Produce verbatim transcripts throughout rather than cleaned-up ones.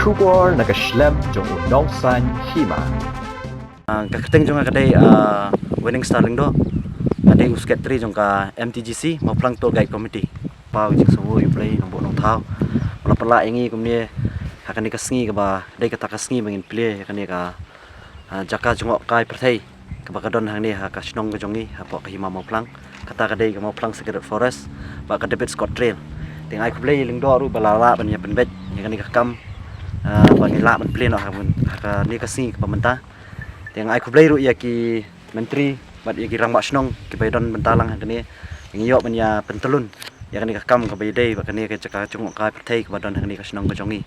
Khubor na ka shlem jong u nongsan hima. Ah, ka kyrteng jong nga ka dei, ah, Winning Star Lyngdoh. Nga dei u secretary jong ka M T G C, Mawphlang Tour Guide Committee. Paw jing sawu yu play nong bu nong thaw. Wala pala ïa ngi kumne ha kane ka sngi kaba dei kata ka sngi ba ngin plie ïa kane ka, ah, jaka jngohkai pyrthei kaba ka don hangne ha ka shnong ka jong ngi hapoh ka hima Mawphlang. Kata ka dei ka Mawphlang Sacred Forest bad ka David Scott Trail. Te nga ai khublei ïa Lyngdoh ruh ba la lah ban ïa pynbeit ïa kane ka kam, ah, ba ngi lah ban plie noh ha kane ka sngi kaba mynta. Te nga ai khublei ruh ïa ki myntri bad ïa ki rangbah shnong kiba ïa don bynta lang ha kane. Ngi ïoh ban ïa pyntlun ïa kane ka kam kaba ïadei bad kane ka jaka jngohkai pyrthei kaba don ha kane ka shnong ka jong ngi.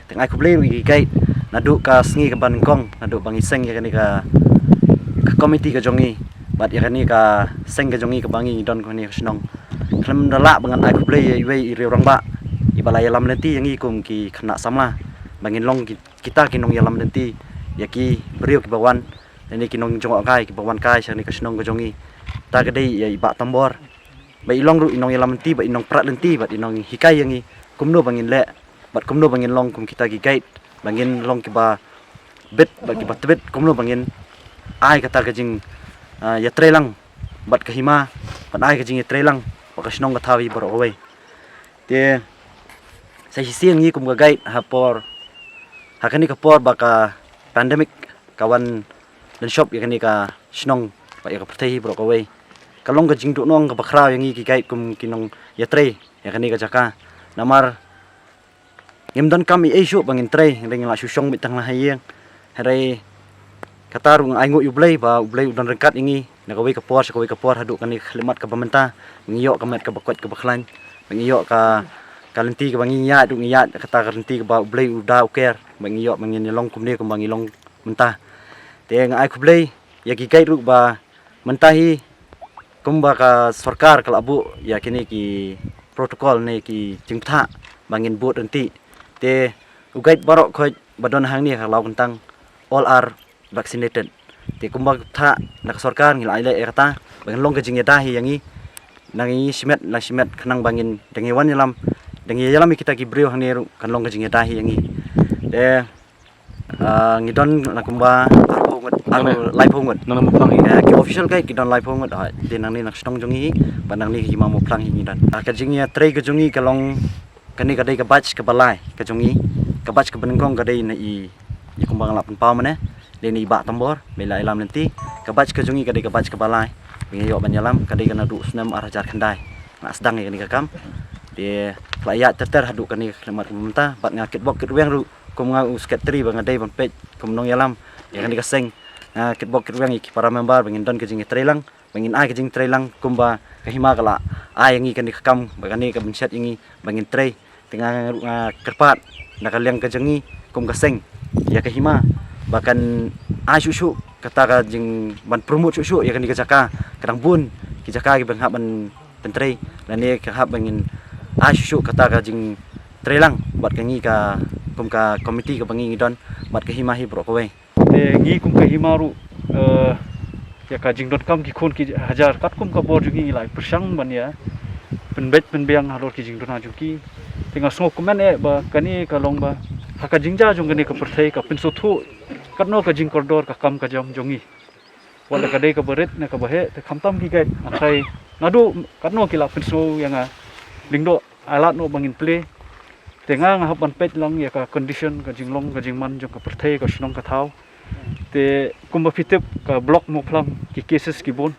Te nga ai khublei ruh ïa ki guide naduh ka sngi kaba nyngkong, naduh ba ngi seng ïa kane ka, ka komiti ka jong ngi bad ïa kane ka seng ka jong ngi kaba ngi don kane ka shnong. Khlem da lah ba ngan ai khublei ïa iwei i riew rangbah iba la ïalam lynti ïa ngi kum ki khynnah samla ba ngin long ki, kita ki nongïalam lynti ïa ki briew kiba wan, lane ki nongjngohkai kiba wan kai sha kane ka shnong ka jong ngi. Ta ka dei ïa i Bah Tambor. Ba i long ruh i nongïalam lynti, ba i nongprat lynti, bad i nonghikai ïa ngi kumno ba ngin leh bad kumno ba ngin long kum kita ki guide, ba ngin long kiba bit bad kiba tbit kumno ba ngin ai kata ka jing, ah, ïatreilang bad ka hima, ban ai ka jingïatreilang bad ka shnong ka thaw hi baroh kawei. Te sa shisien ngi kum ka guide ha por, ha kane ka por ba ka pandemic ka wan lynshop ïa kane ka shnong bad ïa ka pyrthei hi baroh kawei. Ka long ka jingduhnong kaba khraw ïa ngi ki guide kum ki nongïatrei ïa kane ka jaka. Namar ngim don kam ei ei shuh ba ngin trei, hynrei ngi la shu shong beit tang la ha ïing. Hynrei kata ruh nga ai nguh ïa U Blei ba U Blei u don ryngkat ïa ngi na kawei ka por sha kawei ka por haduh kane ka khyllipmat kaba mynta. Ngi ïoh ka met kaba koit kaba khlaiñ, ngi ïoh ka, ka lynti kaba ngi ïaid ruh ngi ïaid kata ka lynti kaba U Blei u da u ker, ba ngi ïoh ba ngin ïa long kumne kumba ngi long mynta. Te nga ai khublei ïa ki guide ruh ba mynta hi kumba ka sorkar ka la buh ïa kine ki protocol ne ki jingpyntha ba ngin bud ryntih. Te u guide baroh khoit ba don hangne ha Lawkyntang all are vaccinated. Te kumba ka pyrthah na ka sorkar ngi la ai leh ïa kata ba ngin long ka jingïada hi ïa ngi. Na ngi shimet na shimet khnang ba ngin dang ïa wan ïalam, dang ïa ïalam ïa kita ki briew hangne ruh kan long ka jingïada hi ïa ngi. Te, ah, ngi don na kumba arphew ngut, arphew, laiphew ngut. Nang nang Mawphlang hi. Eh, ki official guide ki don laiphew ngut. Ah, te nangne na ka shnong jong ngi hi bad nangne ka hima Mawphlang hi ngi don. Ah, ka jingïatrei ka jong ngi ka long, kane ka dei ka batch kaba lai ka jong ngi. Ka batch kaba nyngkong ka dei na i, ïa kumba nga la pynpaw mynne, dei na i Bah Tambor ba la ïalam lynti. Ka batch ka jong ngi ka dei ka batch kaba lai ba ngi ïoh ban ïalam, ka dei ka naduh u snem ar hajar khyndai nga sdang ïa kane ka kam. Te ka la ïaid ter ter haduh kane ka khyllipmat kaba mynta bad nga kitbok kitrwiang ruh kum nga u secretary ba nga dei ban peit kum nongïalam ïa kane ka seng. Nga kitbok kitrwiang ïa ki para member ba ngin don ka jingïatreilang, ba ngin ai ka jingtreilang kumba ka hima ka la ai ïa ngi kane ka kam, ba kane ka mynsiem ïa ngi ba ngin trei. Te nga ruh nga kyrpad na ka liang ka jong ngi kum ka seng ïa ka hima ba kan ai shuh shuh kata ka jing ban promote shuh shuh ïa kane ka jaka. Ka dang bun ki jaka kiba nga hap ban pyntrei, lane ka hap ba ngin ai shuh shuh kata ka jingtreilang bad ka ngi ka kum ka komiti kaba ngi ngi don bad ka hima hi baroh kawei. Te ngi kum ka hima ruh, eh, ïa ka jingdonkam ki khun ki hajar katkum ka bor jong ngi ngi la pyrshang ban ïa pynbeit pynbiang halor ki jingduna jong ki. Te nga sngewkmen eh ba kane ka long ba ha ka jingjia jong kane ka pyrthei ka pynsngewthuh katno ka jingkordor ka kam ka jam jong ngi. Wat la ka dei kaba rit ne kaba heh, te khamtam ki guide nga tharai naduh katno ki la pynsngew ïa nga, Lyngdoh, ai lad noh ba ngin plie. Te nga nga hap ban peit lang ïa ka condition ka jinglong ka jingman jong ka pyrthei ka shnong ka thaw. Te kumba phi tip ka block Mawphlang ki cases ki bun.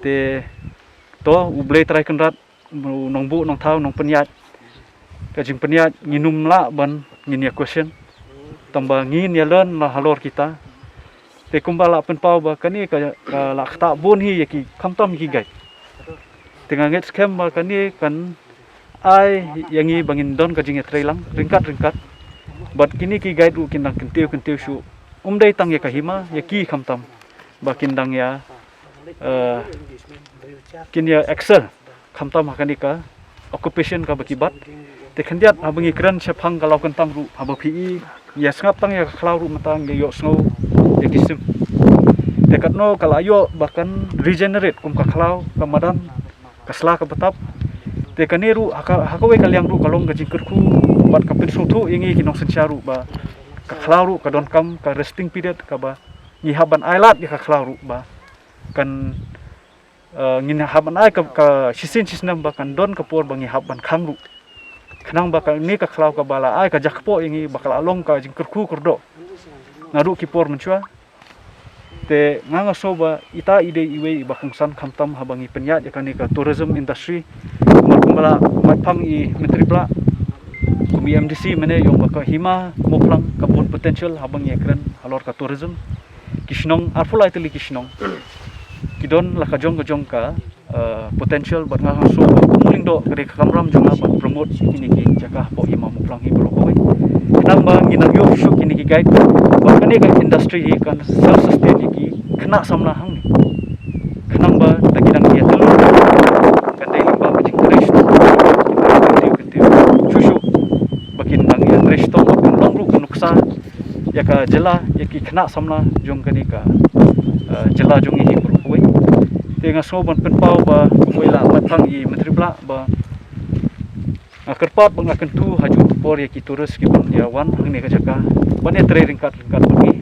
Te to U Blei Trai Kynrad, u nongbuh nongthaw nongpynïaid. Ka jingpynïaid ngin ym lah ban ngin ïa question. Tangba ngin ïa learn la halor kita. Te kumba la pynpaw ba kane ka, ka la ktah bun hi ïa ki khamtam ïa ki guide. Te nga ngeit skhem ba kane kan ai ïa ngi ba ngin don ka jingïatreilang ryngkat ryngkat. Bad kine ki guide ruh kin dang kyntiew kyntiew shuh. Um dei tang ïa ka hima, ïa ki khamtam ba kin dang ïa, eh, kin ïa excel khamtam ha kane ka occupation kaba ki bat. Te khyndiat haba ngi kren shaphang ka Lawkyntang ruh, haba phi i ïa sngap tang ïa ka khlaw ruh mynta ngi ïohsngew ïa ki sim. Te katno ka la ïoh ba kan regenerate kum ka khlaw, ka madan, ka sla ka btap. Te kane ruh ha ka, ha kawei ka liang ruh ka long ka jingkyrkhu bad ka pynsngewthuh ïa ngi ki nongsynshar ruh ba ka khlaw ruh ka donkam ka resting period kaba ngi hap ban ai lad ïa ka khlaw ruh ba kan, eh, ngin hap ban ai ka, ka shisien shisnem ba kan don ka por ba ngi hap ban khang ruh. Khnang ba kane ka khlaw kaba la ai ka jakpoh ïa ngi ba ka la long ka jingkyrkhu kyrdoh naduh ki por mynshuwa. Te nga nga sngew ba ita i dei iwei iba kongsan khamtam haba ngi pynïaid ïa kane ka tourism industry. Kumba kumba la mait phang i Myntri Blah kum i M D C mynne ïong ba ka Hima Mawphlang ka bun potential haba ngi ïakren halor ka tourism. Ki shnong arphew lai tylli ki shnong ki don la ka jong ka jong ka, eh, potential bad nga sngew ba kum u lyngdoh ka dei ka kamram jong nga ban promote kine ki jaka hapoh Hima Mawphlang hi baroh kawei. Khnang ba ngin nang ïoh shuh kine ki guide bad kane ka industry hi kan self sustain ïa ki khynnah samla hangne. Khnang ba da ki dang ïa tylli kan dei lyngba ka jingtrei shuh, kyntiew kyntiew shuh shuh ba kin dang ïa trei shitom ba kan long ruh ka nuksa ïa ka jylla, ïa ki khynnah samla jong kane ka, eh, jylla jong ngi hi baroh kawei. Te nga sngew ban pynpaw ba kumba la mait phang i Myntri Blah ba nga kyrpad ba nga kyntu ha juh por ïa ki tourist ki ban ïa wan hangne ka jaka ban ïa trei ryngkat ryngkat bad ngi.